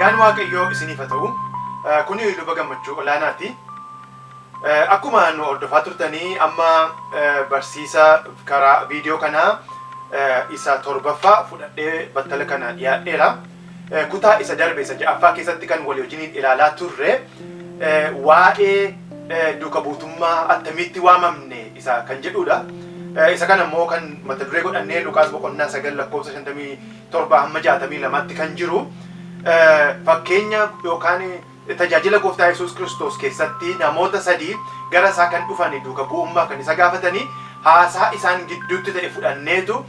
Nagaan Waaqayyoo isiniif haa ta'u. Kuni Luba Gammachuu Olaanaati. Akkuma nu hordofaa turtanii amma barsiisa karaa viidiyoo kanaa isa torbaffaa fudhadhee battala kana dhiyaadheera. Kutaa isa darbe isa ja'affaa keessatti kan walii wajjiniin ilaalaa turre waa'ee duuka buutummaa attamitti waamamne isa kan jedhudha. Isa kana immoo kan mata duree godhannee Luqaas boqonnaa 9 lakkoofsa 57 hamma 62tti kan jiru fakkeenya yookaan tajaajila gooftaa Yesuus Kiristoos keessatti namoota sadii gara isaa kan dhufan duuka bu'ummaa kan isa gaafatanii haasaa isaan gidduutti ta'e fudhanneetu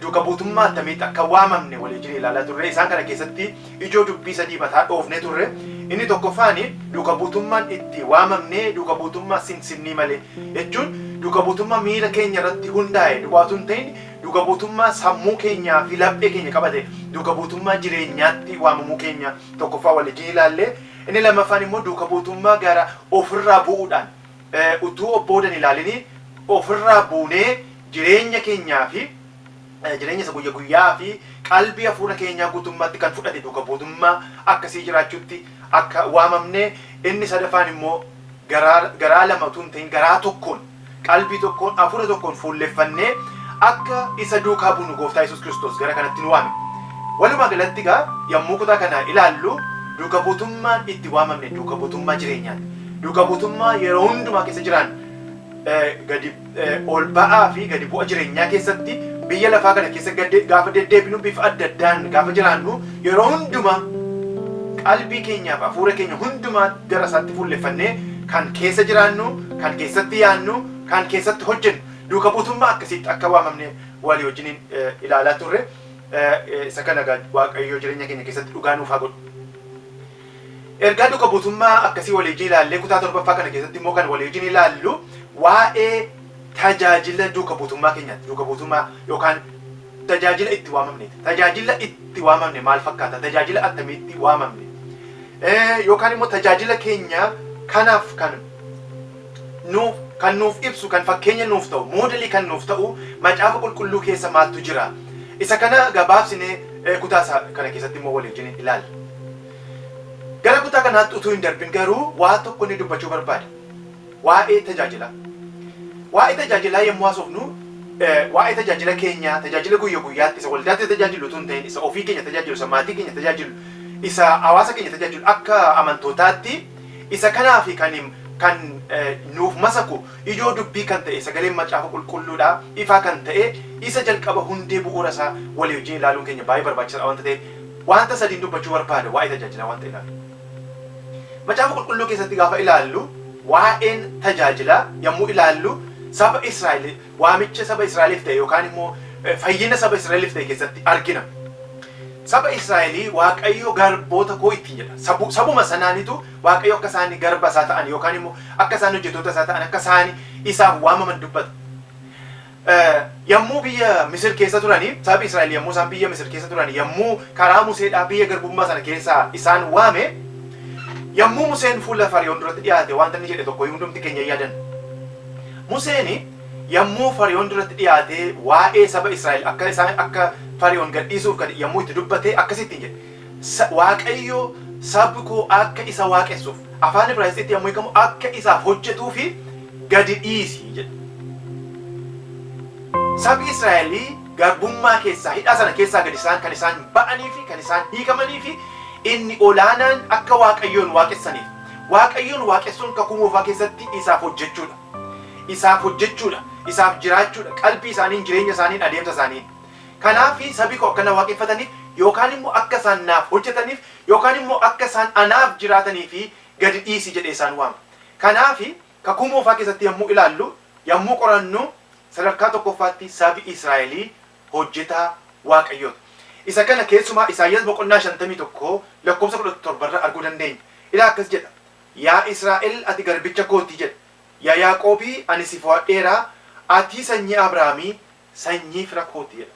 duuka buutummaa attamitti akka waamamne walii wajjin ilaalaa turre. Isaan kana keessatti ijoo dubbii sadii mataa dhoofnee turre. Inni tokkoffaan duuka buutummaan itti waamamne duuka buutummaa sinsinnii malee jechuun duuka buutummaa miira keenya irratti hundaa'e duwwaa utuu hin ta'in duuka buutummaa sammuu keenyaa fi laphee keenya qabate duuka buutummaa jireenyaatti waamamuu keenya tokkoffaa walii wajjin ilaalle. Inni lammaffaan immoo duuka buutummaa gara ofirraa bu'uudhaan utuu obboodan ilaalini ofirraa buunee jireenya keenyaa fi jireenya isa guyya guyyaa fi qalbii hafuura keenyaa guutummaatti kan fudhate duuka buutummaa akkasii jiraachuutti akka waamamne. Inni sadaffaan immoo garaa lama utuu hin ta'in garaa tokkoon, qalbii tokkoon, hafuura tokkoon fuulleffannee akka isa duukaa buunu gooftaa Yesuus Kiristoos gara kanatti nu waame. Walumaa galatti egaa yommuu kutaa kana ilaallu duuka buutummaan itti waamamne duuka buutummaa jireenyaati. Duuka buutummaa yeroo hundumaa keessa jiraannu gadi ol ba'aa fi gadi bu'a jireenyaa keessatti biyya lafaa kana keessa gaafa deddeebinu bifa adda addaan gaafa jiraannu yeroo hundumaa qalbii keenyaaf hafuura keenya hundumaa gara isaatti fuulleffannee kan keessa jiraannu, kan keessatti yaannu, kan keessatti hojjennu duuka buutummaa akkasiitti akka waamamne walii wajjiniin ilaalaa turre. Isa kana Waaqayyo jireenya keenya keessatti dhugaa nuuf haa godhu. Ergaa duuka buutummaa akkasii walii wajjin ilaallee kutaa torbaffaa kana keessatti immoo kan walii wajjin ilaallu waa'ee tajaajila duuka buutummaa keenyaati. Duuka buutummaa yookaan tajaajila itti waamamneeti. Tajaajila itti waamamne maal fakkaata? Tajaajila attamiitti waamamne? Yookaan immoo tajaajila keenya kanaaf kan nuuf ibsu, kan fakkeenya nuuf ta'u, moodelii kan nuuf ta'u Macaafa Qulqulluu keessa maaltu jira? Isa kana gabaabsinee kutaa isaa kana keessatti immoo walii wajjin ilaalla. Gara kutaa kanaatti utuu hin darbin garuu waa tokko inni dubbachuu barbaada. Waa'ee tajaajilaa. Waa'ee tajaajilaa yommuu haasofnu, waa'ee tajaajila keenyaa, tajaajila guyya guyyaatti isa waldaatti tajaajilu utuu hin ta'in, isa ofii keenya tajaajilu, isa maatii keenya tajaajilu, isa hawaasa keenya tajaajilu akka amantootaatti, isa kanaaf kan nuuf masaku, ijoo dubbii kan ta'e sagaleen Macaafa Qulqulluudha ifaa kan ta'e isa jalqaba hundee bu'uura isaa walii wajjin ilaaluun keenya baay'ee barbaachisaadha wanta ta'eef wanta sadiin dubbachuu barbaada waa'ee tajaajilaa wanta ilaalu. Macaafa Qulqulluu keessatti gaafa ilaallu, waa'een tajaajilaa yommuu ilaallu, saba Israa'el, waamicha saba Israa'eliif ta'e yookaan immoo fayyina saba Israa'eliif ta'e keessatti argina. Saba Israa'elii Waaqayyo garboota koo ittiin jedha. Sabuma sanaanitu Waaqayyo akka isaan garba isaa ta'an yookaan immoo akka isaan hojjettoota isaa ta'an, akka isaan isaaf waamaman dubbata. Yommuu biyya Misir keessa turanii, sabi Israa'el yommuu isaan biyya Misir keessa turan, yommuu karaa Museedhaa biyya garbummaa sana keessaa isaan waame, yommuu Museen fuula Fariyoon duratti dhiyaate wanta inni jedhe tokko hundumti keenya yaadanna. Museen yommuu Fariyoon duratti dhiyaate waa'ee saba Israa'el akka isaan akka Fariyoon gadhiisuuf kan yommuu itti dubbate akkasittiin jedhe. Waaqayyo sabbi koo akka isa waaqessuuf, afaan Ibraayisxiitti yommuu hiikamu akka isaaf hojjetuu fi gadi dhiisi jedhe. Sabi Israa'elii garbummaa keessaa, hidhaa sana keessaa gadi isaan kan isaan ba'anii fi kan isaan hiikamanii fi inni olaanaan akka Waaqayyoon waaqessaniif. Waaqayyoon waaqessuun Kakuu Moofaa keessatti isaaf hojjechuudha. Isaaf hojjechuudha. Isaaf jiraachuudha. Qalbii isaaniin, jireenya isaaniin, adeemsa isaaniin. Kanaaf sabi koo akka na waaqeffataniif yookaan immoo akka isaan naaf hojjetaniif yookaan immoo akka isaan anaaf jiraatanii fi gadi dhiisi jedhee isaan waama. Kanaaf Kakuu Moofaa keessatti yommuu ilaallu, yommuu qorannu, sadarkaa tokkoffaatti sabi Israa'elii hojjetaa Waaqayyooti. Isa kana keessumaa Isaayyaas boqonnaa 51 lakkoofsa 17 irra arguu dandeenya. Ilaa, akkas jedha. "Yaa Israa'el, ati garbicha kooti," jedha. "Yaa Yaaqoobii, ani si fo'adheera, ati sanyii Abrahaamii, sanyii fira kooti," jedha.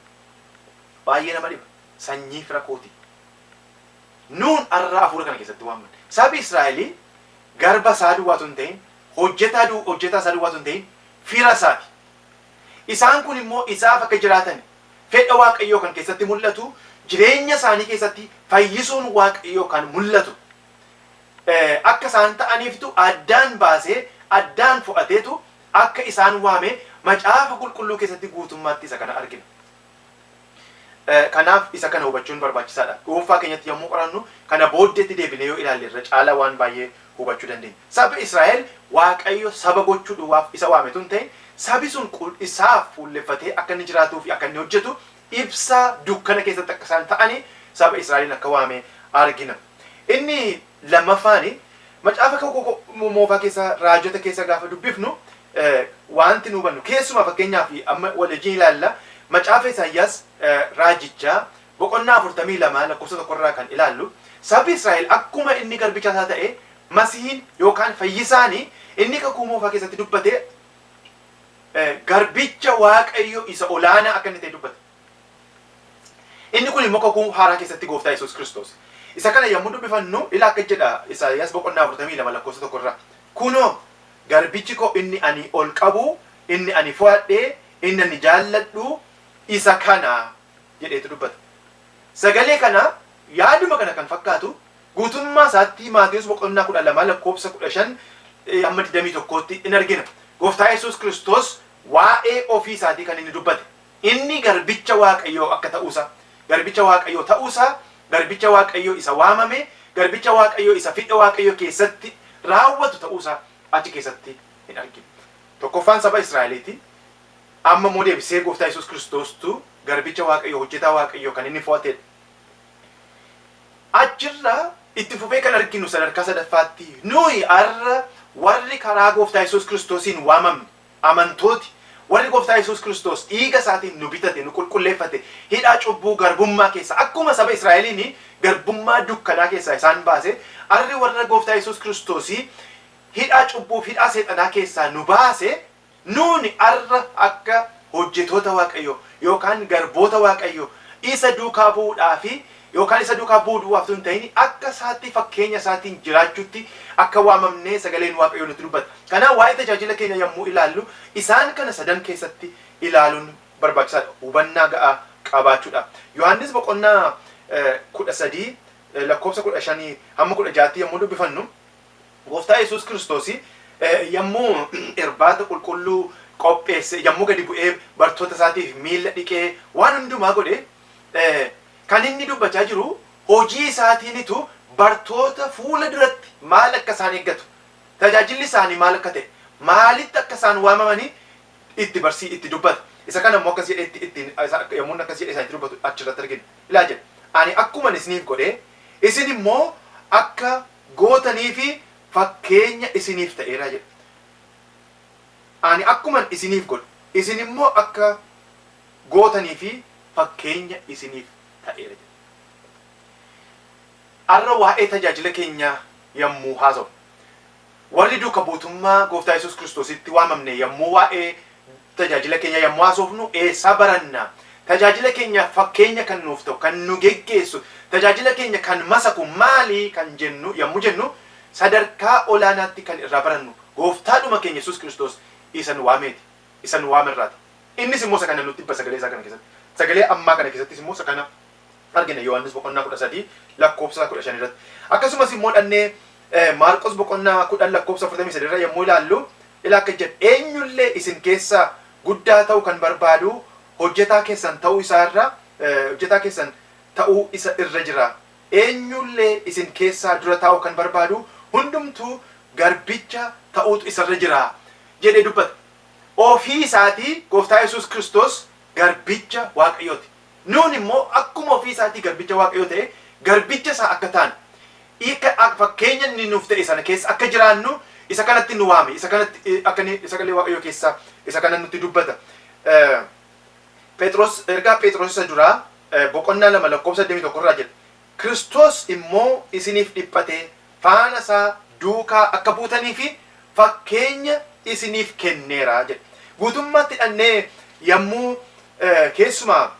Baay'ee nama dhiba. Sanyii fira kooti. Nuun har'a hafuura kana keessatti waamamne. Sabi Israa'elii garba isaa duwwaatu hin ta'in, hojjetaa isaa duwwaatu hin ta'in, fira isaati. Isaan kun immoo isaaf akka jiraatan fedha Waaqayyoo kan keessatti mul'atu jireenya isaanii keessatti fayyisuun Waaqayyoo kan mul'atu akka isaan ta'aniiftu addaan baasee addaan fo'ateetu akka isaan waame macaafa qulqulluu keessatti guutummaatti isa kana argina. Kanaaf isa kana hubachuun barbaachisaadha. Dhuunfaa keenyatti yommuu qorannu kana booddeetti deebinee yoo ilaalle irra caalaa waan baay'ee hubachuu dandeenya. Sabi Israa'el Waaqayyo saba gochuu duwwaaf isa waame tun ta'e sabi sun isaaf fuulleffatee akka inni jiraatuu fi akka inni hojjetu ibsaa dukkana keessatti akka isaan ta'anii saba Israa'eliin akka waame argina. Inni lammaffaani macaafa kakuu moofaa keessa raajota keessa gaafa dubbifnu wanti nu hubannu keessumaa fakkeenyaaf amma waliin ilaalla macaafa Isaayyaas raajichaa boqonnaa 42 lakkoofsa 1 irraa kan ilaallu sabi Israa'el akkuma inni garbicha isaa ta'e Masihiin yookaan fayyisaani inni kakuu moofaa keessatti dubbate garbicha Waaqayyo isa olaanaa akka inni ta'e dubbate. Inni kun immoo kakuu haaraa keessatti gooftaa Yesuus Kiristoos. Isa kana yommuu dubbifannu ila akka jedha Isaayyaas boqonnaa 42 lakkoofsa 1 irraa. Kunoo garbichi koo inni ani ol qabu, inni ani fo'adhee, inni ani jaalladhu isa kana jedheetu dubbata. Sagalee kana yaaduma kana kan fakkaatu guutummaa isaatti Maatewos boqonnaa 12 lakkoofsa 15 hamma 21tti in argina. Gooftaa Yesuus Kiristoos waa'ee ofii isaatii kan inni dubbate. Inni garbicha Waaqayyoo akka ta'uusaa, garbicha Waaqayyoo ta'uusaa, garbicha Waaqayyoo isa waamame, garbicha Waaqayyoo isa fedha Waaqayyoo keessatti raawwatu ta'uusaa achi keessatti hin arginu. Tokkoffaan saba Israa'eliiti. Amma immoo deebisee gooftaa Yesuus Kiristoostu garbicha Waaqayyoo, hojjetaa Waaqayyoo kan inni fo'atedha. Achirraa itti fufee kan arginu sadarkaa sadaffaatti nuyi har'a warri karaa gooftaa Yesuus Kiristoosiin waamamne amantooti warri gooftaa Yesuus Kiristoos dhiiga isaatiin nu bitate nu qulqulleeffate hidhaa cubbuu garbummaa keessa akkuma saba Israa'eliin garbummaa dukkanaa keessaa isaan baase har'i warra gooftaa Yesuus Kiristoosii hidhaa cubbuu fi hidhaa seexanaa keessaa nu baase nuuni har'a akka hojjetoota Waaqayyoo yookaan garboota Waaqayyoo isa duukaa bu'uudhaa fi yookaan isa duukaa bu'uu duwwaaf hin ta'in akka isaatti fakkeenya isaatiin jiraachuutti akka waamamnee sagaleen Waaqayyoo nutti dubbata. Kanaaf waa'ee tajaajila keenya yommuu ilaallu isaan kana sadan keessatti ilaaluun barbaachisaadha. Hubannaa ga'aa qabaachuudha. Yohaannis boqonnaa 13 lakkoofsa 15 hamma 16tti yommuu dubbifannu gooftaa Yesuus Kiristoos yommuu irbaata qulqulluu qopheesse yommuu gadi bu'ee bartoota isaatiif miilla dhiqee waan hundumaa godhe kan inni dubbachaa jiru hojii isaatiinitu bartoota fuula duratti maal akka isaan eeggatu tajaajilli isaanii maal akka ta'e maalitti akka isaan waamamanii itti barsii itti dubbata. Isa kana immoo akkas jedhee ittiin yommuu akkas jedhee isaanitti dubbatu achirratti argina. Ilaa jedha ani akkuman isiniif godhee isin immoo akka gootanii fi fakkeenya isiniif ta'eera jedha. Ani akkuman isiniif godhe isin immoo akka gootanii fi fakkeenya isiniif ta'eera jedha. Har'a waa'ee tajaajila keenyaa yommuu haasa'u warri duuka buutummaa gooftaa Yesuus Kiristoositti waamamne yommuu waa'ee tajaajila keenya yommuu haasofnu eessaa baranna? Tajaajila keenya fakkeenya kan nuuf ta'u, kan nu geggeessu, tajaajila keenya kan masaku maali kan jennu yommuu jennu sadarkaa olaanaatti kan irraa barannu gooftaadhuma keenya Yesuus Kiristoos isa nu waameeti, isa nu waamerraati. Innis immoo isa kana nutti hibba sagalee isaa kana keessatti. Sagalee ammaa kana keessattis immoo isa kana argina Yohaannis boqonnaa 13 lakkoofsa 15 irratti. Akkasumas immoo dhannee Maarqos boqonnaa 10 lakkoofsa 43 irra yommuu ilaallu ila akka jedhu eenyullee isin keessaa guddaa ta'uu kan barbaadu hojjetaa keessan ta'uu isaa irra hojjetaa keessan ta'uu isa irra jira. Eenyullee isin keessaa dura taa'uu kan barbaadu hundumtuu garbicha ta'uutu isarra jira jedhee dubbata. Ofii isaatii gooftaa Yesuus Kiristoos garbicha Waaqayyooti. Nuun immoo akkuma ofii isaatii garbicha Waaqayyoo ta'e garbicha isaa akka taanu fakkeenya inni nuuf ta'e sana keessa akka jiraannu isa kanatti nu waame isa kanatti akka inni sagalee Waaqayyoo keessaa isa kana nutti dubbata. Phexros ergaa Phexros isa duraa boqonnaa 2 lakkoofsa 21 irraa jedha. Kiristoos immoo isiniif dhiphatee faana isaa duukaa akka buutanii fi fakkeenya isiniif kenneera jedha. Guutummaatti dhannee yommuu keessumaa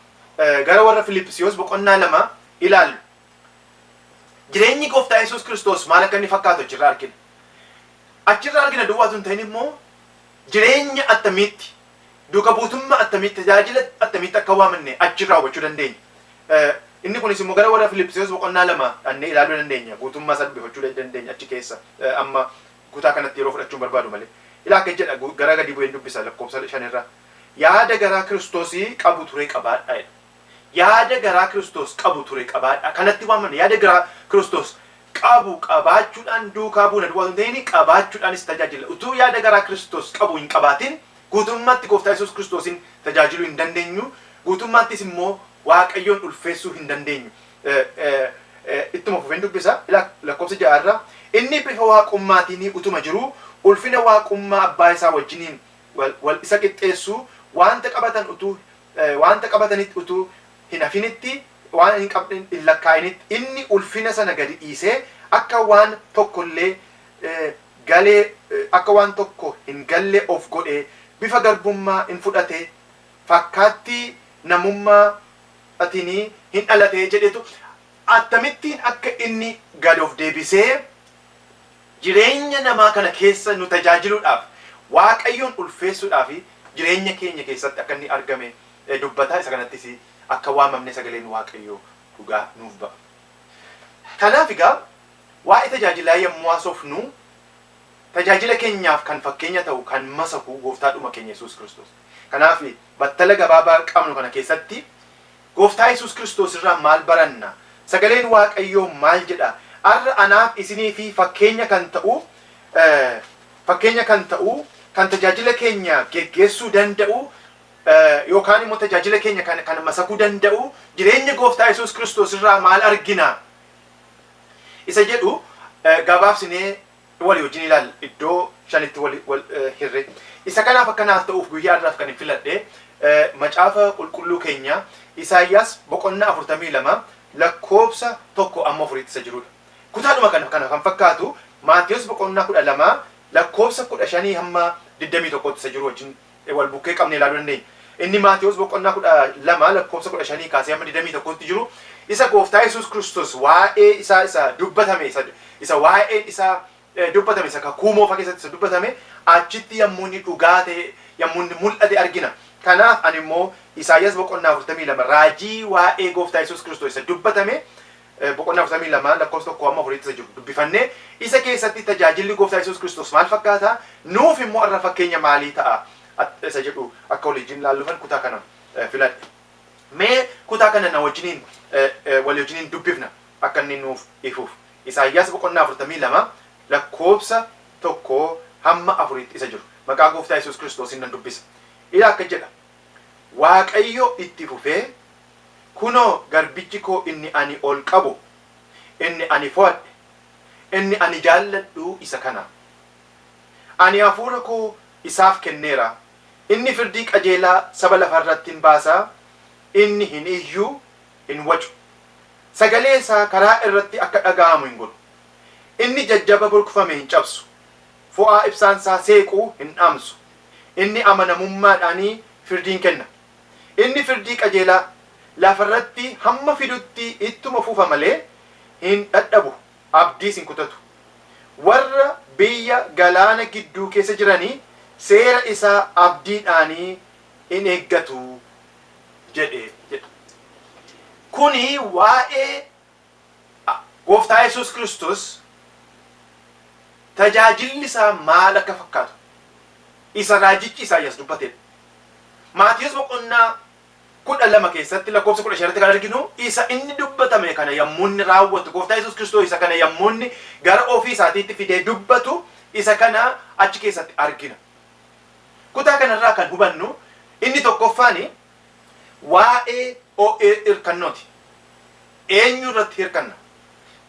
gara warra Filiphisiyoos boqonnaa 2 ilaallu jireenyi gooftaa Yesuus Kiristoos maal akka inni fakkaatu achirraa argina. Achirraa argina duwwaatu hin ta'in immoo jireenya attamiitti duuka buutummaa attamiitti tajaajila attamiitti akka waamamne achirraa hubachuu dandeenya. Inni kunis immoo gara warra Filiphisiyoos boqonnaa 2 dhannee ilaaluu dandeenya. Guutummaa isaa dubbifachuu dandeenya achi keessa. Amma kutaa kanatti yeroo fudhachuun barbaadu malee. Ilaa akka jedha, gara gadi bu'een dubbisa lakkoofsa 5 irraa. Yaada garaa Kiristoosii qabu ture qabaadhaa jedha. Yaada garaa Kiristoos qabu ture qabaadhaa. Kanatti waamamne yaada garaa Kiristoos qabu qabaachuudhaan duukaa buuna duwwaa osoo hin ta'in qabaachuudhaanis tajaajila. Utuu yaada garaa Kiristoos qabu hin qabaatin guutummaatti gooftaa Yesuus Kiristoosiin tajaajiluu hin dandeenyu. Guutummaattis immoo Waaqayyoon ulfeessuu hin dandeenyu. Ittuma fufeen dubbisa. Lakkoofsa 6 irraa. Inni bifa waaqummaatiin utuma jiruu ulfina waaqummaa abbaa isaa wajjiniin wal isa qixxeessuu wanta qabatan utuu wanta qabatanitti utuu hin hafinitti waan hin qabne hin lakkaa'initti inni ulfina sana gadi dhiisee akka waan tokkollee galee akka waan tokko hin galle of godhee bifa garbummaa in fudhate, fakkaattii namummaa atinii hin dhalate jedhetu, akkamittiin akka inni gad of deebisee jireenya namaa kana keessa nu tajaajiluudhaaf, Waaqayyoon ulfeessuudhaaf jireenya keenya keessatti akka inni argame dubbata. Isa kanattis akka waamamne sagaleen Waaqayyoo dhugaa nuuf ba'a. Kanaaf egaa waa'ee tajaajilaa yommuu haasofnu, tajaajila keenyaaf kan fakkeenya ta'u, kan masaku gooftaadhuma keenya Yesuus Kiristoos. Kanaaf battala gabaabaa qabnu kana keessatti gooftaa Yesuus Kiristoos irraa maal baranna? Sagaleen Waaqayyoo maal jedha? Har'a anaaf isinii fi fakkeenya kan ta'u, kan tajaajila keenya geggeessuu danda'u, yookaan immoo tajaajila keenya kan masakuu danda'u jireenya gooftaa Yesuus Kiristoos irraa maal argina? Isa jedhu gabaabsinee walii wajjin ilaalla, iddoo shanitti wal hirre. Isa kanaaf akkanaaf ta'uuf guyyaa har'aaf kan hin filadhe macaafa qulqulluu keenya Isaayyaas boqonnaa 42 lakkoofsa 1 amma 4tti isa jirudha. Kutaadhuma kana kan fakkaatu Maatiyos boqonnaa 12 lakkoofsa 15 hamma 21tti isa jiru wajjin wal bukkee qabnee ilaaluu dandeenya. Inni Maatiyos boqonnaa 12 lakkoofsa 15 kaasee hamma 21tti jiru isa gooftaa Yesuus Kiristoos waa'ee isaa isa dubbatame, isa waa'een isaa dubbatame, isa kakuu moofaa keessatti isa dubbatame achitti yommuu inni dhugaa ta'e, yommuu inni mul'ate argina. Kanaaf ani immoo Isaayyaas boqonnaa 42 raajii waa'ee gooftaa Yesuus Kiristoos isa dubbatame boqonnaa 42 lakkoofsa 1 amma 4tti isa jiru dubbifannee, isa keessatti tajaajilli gooftaa Yesuus Kiristoos maal fakkaata, nuuf immoo irra fakkeenya maalii ta'a isa jedhu akka waliin ilaallufan kutaa kana filadhe. Mee kutaa kana na wajjiniin walii wajjiniin dubbifna akka inni nuuf ifuuf. Isaayyaas boqonnaa 42 lakkoofsa 1 hamma 4tti isa jiru. Maqaa gooftaa Yesuus Kiristoosiin nan dubbisa. Ila akka jedha. Waaqayyo itti fufee, kunoo garbichi koo inni ani ol qabu, inni ani fo'adhe, inni ani jaalladhu isa kana. Ani hafuura koo isaaf kenneera. Inni firdii qajeelaa saba lafarratti hin baasa. Inni hin iyyuu, hin wacu. Sagalee isaa karaa irratti akka dhaga'amu hin godhu. Inni jajjaba burkufame hin cabsu. Fo'aa ibsaan isaa seequ hin dhaamsu. Inni amanamummaadhaan firdiin kenna. Inni firdii qajeelaa lafarratti hamma fidutti ittuma fufa malee hin dadhabu, abdiis hin kutatu. Warra biyya galaana gidduu keessa jiranii seera isaa abdiidhaanii in eeggatu jedhe jedha. Kuni waa'ee gooftaa Yesuus Kiristoos tajaajilli isaa maal akka fakkaatu isa raajichi Isaayyaas dubbatedha. Maatiyos boqonnaa 12 keessatti lakkoofsa 15 kan arginu isa inni dubbatame kana yommuu inni raawwatu, gooftaa Yesuus Kiristoos isa kana yommuu inni gara ofii isaatiitti fidee dubbatu isa kana achi keessatti argina. Kutaa kanarraa kan hubannu inni tokkoffaan waa'ee hirkannooti. Eenyu irratti hirkanna?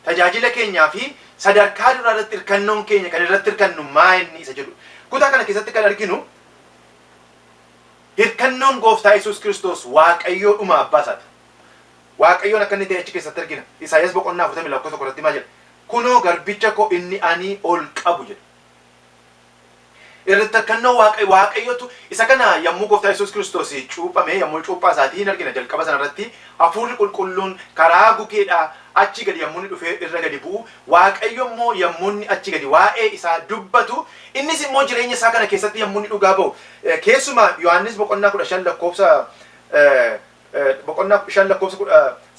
Tajaajila keenyaa fi sadarkaa duraa irratti hirkannoon keenya kan irratti hirkannu maa inni isa jedhu. Kutaa kana keessatti kan arginu hirkannoon gooftaa Yesuus Kiristoos Waaqayyoodhuma abbaa isaati. Waaqayyoon akka inni ta'e achi keessatti argina. Isaayyaas boqonnaa 40 lakkoofsa 1 irratti maal jedha? Kunoo garbicha koo inni ani ol qabu jedha. Irratti hirkannoo Waaqayyotu isa kana yommuu gooftaa Yesuus Kiristoos cuuphame, yommuu cuuphaa isaatii hin argina jalqaba sanarratti hafuurri qulqulluun karaa gugeedhaa achi gadi yommuu inni dhufee irra gadi bu'u, Waaqayyo immoo yommuu inni achi gadi waa'ee isaa dubbatu, innis immoo jireenya isaa kana keessatti yommuu inni dhugaa ba'u, keessumaa Yohaannis boqonnaa 15 lakkoofsa boqonnaa 5 lakkoofsa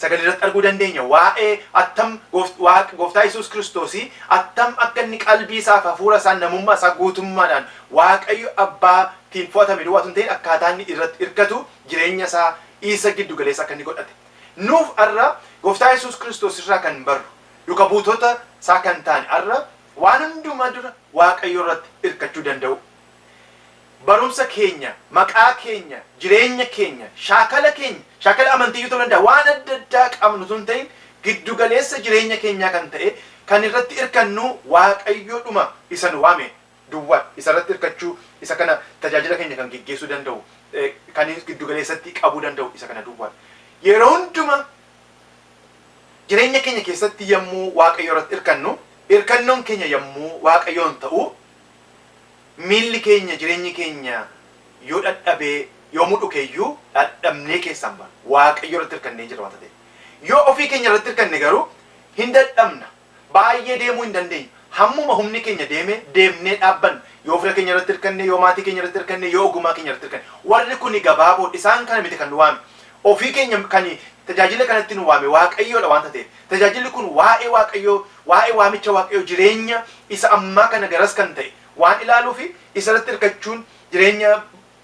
19 irratti arguu dandeenya. Waa'ee attam gooftaa Yesuus Kiristoosii attam akka inni qalbii isaa fi hafuura isaa namummaa isaa guutummaadhaan Waaqayyo abbaatiin fo'atame duwwaa tun ta'in akkaataa inni irratti hirkatu jireenya isaa isa giddu galeessa akka inni godhate. Nuuf har'a gooftaa Yesuus Kiristoos irraa kan barru duuka buutota isaa kan ta'an har'a waan hundumaa dura Waaqayyo irratti hirkachuu danda'u. Barumsa keenya, maqaa keenya, jireenya keenya, shaakala keenya, shaakala amantiyyuu ta'uu danda'a. Waan adda addaa qabnu tun ta'in giddu galeessa jireenya keenyaa kan ta'e kan irratti hirkannu Waaqayyoodhuma isa nu waame duwwaa isa irratti hirkachuu isa kana tajaajila keenya kan geggeessuu danda'u kan giddu galeessatti qabuu danda'u isa kana duwwaa. Yeroo hundumaa jireenya keenya keessatti yommuu Waaqayyo irratti hirkannu, hirkannoon keenya yommuu Waaqayyoon ta'u, miilli keenya jireenyi keenya yoo dadhabee yoo mudhukeeyyuu dadhabnee keessaan baana. Waaqayyo irratti hirkannee jira waanta ta'eef. Yoo ofii keenya irratti hirkanne garuu hin dadhabna. Baay'ee deemuu hin dandeenyu. Hammuma humni keenya deeme deemnee dhaabbanna. Yoo fira keenya irratti hirkanne, yoo maatii keenya irratti hirkanne, yoo ogummaa keenya irratti hirkanne. Warri kuni gabaaboo isaan kana miti kan nu waame. Ofii keenya kan tajaajila kanatti nu waame Waaqayyoodha waanta ta'eef. Tajaajilli kun waa'ee Waaqayyoo, waa'ee waamicha Waaqayyoo jireenya isa ammaa kana garas kan ta'e waan ilaaluu fi isa irratti hirkachuun jireenya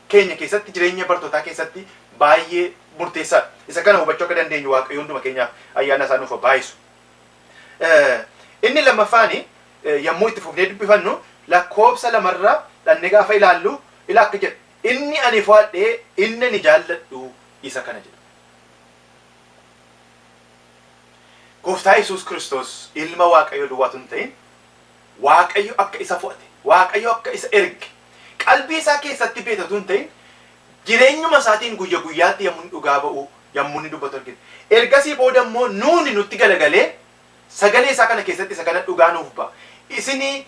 keenya keessatti, jireenya bartootaa keessatti baay'ee murteessaadha. Isa kana hubachuu akka dandeenyu Waaqayyo hunduma keenyaaf ayyaana isaa nuuf baay'isu. Inni lammaffaani yommuu itti fufnee dubbifannu lakkoofsa lamarraa dhannee gaafa ilaallu ila akka jedhu inni ani fo'adhee inni ani jaalladhu isa kana jedha. Gooftaa Yesuus Kiristoos ilma Waaqayyoo duwwaatu hin ta'in Waaqayyo akka isa fo'ate, Waaqayyo akka isa erge, qalbii isaa keessatti beekatu hin ta'in jireenyuma isaatiin guyya guyyaatti yommuu inni dhugaa ba'u, yommuu inni dubbatu argina. Ergasii booda immoo nuuni nutti galagalee sagalee isaa kana keessatti isa kana dhugaa nuuf ba'a. Isinii